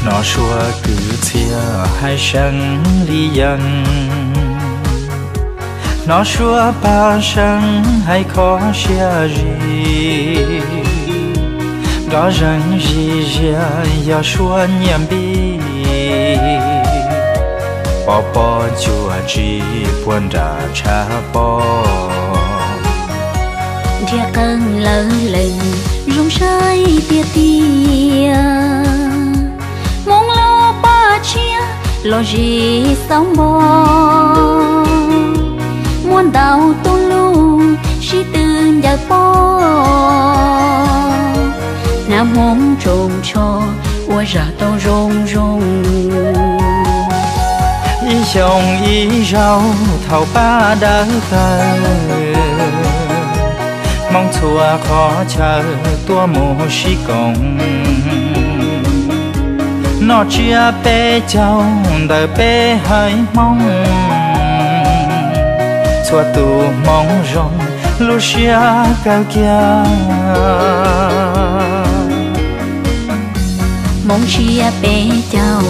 Hnov suab kwv txhiaj hais seev li yees, hnov suab paj seev hais kho siab zim. Nrov zeeg zim ziam yog suab nyiaj npib, pov pob cuam tsis puag nram tshav pob. Nrhiav qeej lawv lees zoo saib tiag tiag, Hmoob lub paj tshiab los zis xauv npo, muaj ntau tus lus sib tw ncaws pob. Hnav Hmoob tsoos tsho ua zaj tau zoo zoo. Ib xyoo ib zaug thaum paj dawb tawg, Hmoob txhua qhov chaw tuaj mus sib koom. Noj tsiab peb caug ntawm peb haiv Hmoob, txhua tus Hmoob zoo lub siab kawg kiag. Hmoob tsiab peb caug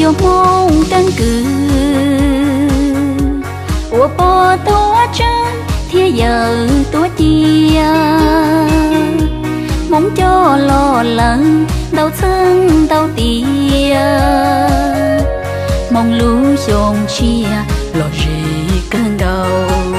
yog Hmoob keeb kwm, ua pog tuav tswb thiab yawm tuav cia. Hmoob coj los lawm ntau txheej ntau tiam, Hmoob lub xyoo tshiab los zis kawg nkaus.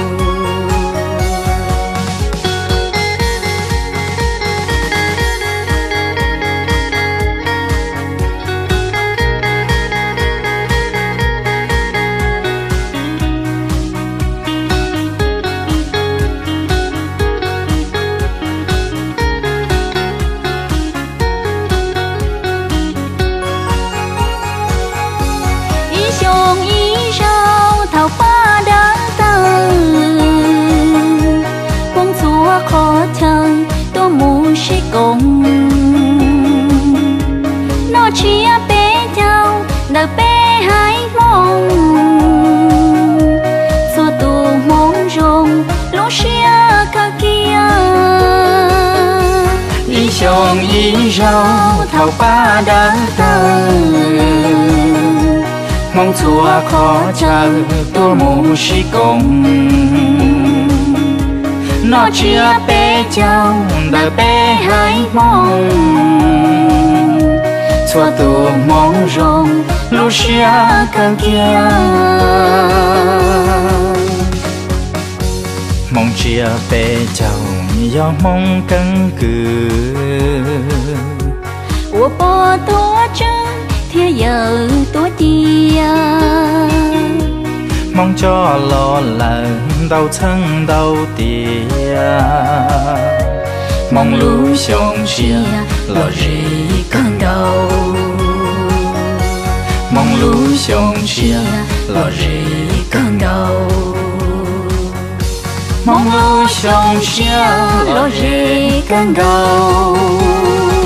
Ib xyoo ib zaug thaum paj dawb tawg, Hmoob txhua qhov chaw tuaj mus sib koom. Noj tsiab peb caug ntawm peb haiv Hmoob, txhua tus Hmoob zoo lub siab kawg kiag. Ib xyoo ib zaug thaum paj dawb tawg, Hmoob txhua qhov chaw tuaj mus sib koom. Noj tsiab peb caug ntawm peb haiv Hmoob, txhua tus Hmoob zoo lub siab kawg kiag. Hmoob tsiab peb caug yog Hmoob keeb kwm, ua pog tuav tswb thiab yawm tuav cia. Hmoob coj los lawm ntau txheej ntau tiam, Hmoob lub xyoo tshiab los zis kawg nkaus. Hmoob lub xyoo tshiab los zis kawg nkaus. Hmoob lub xyoo tshiab los zis kawg nkaus.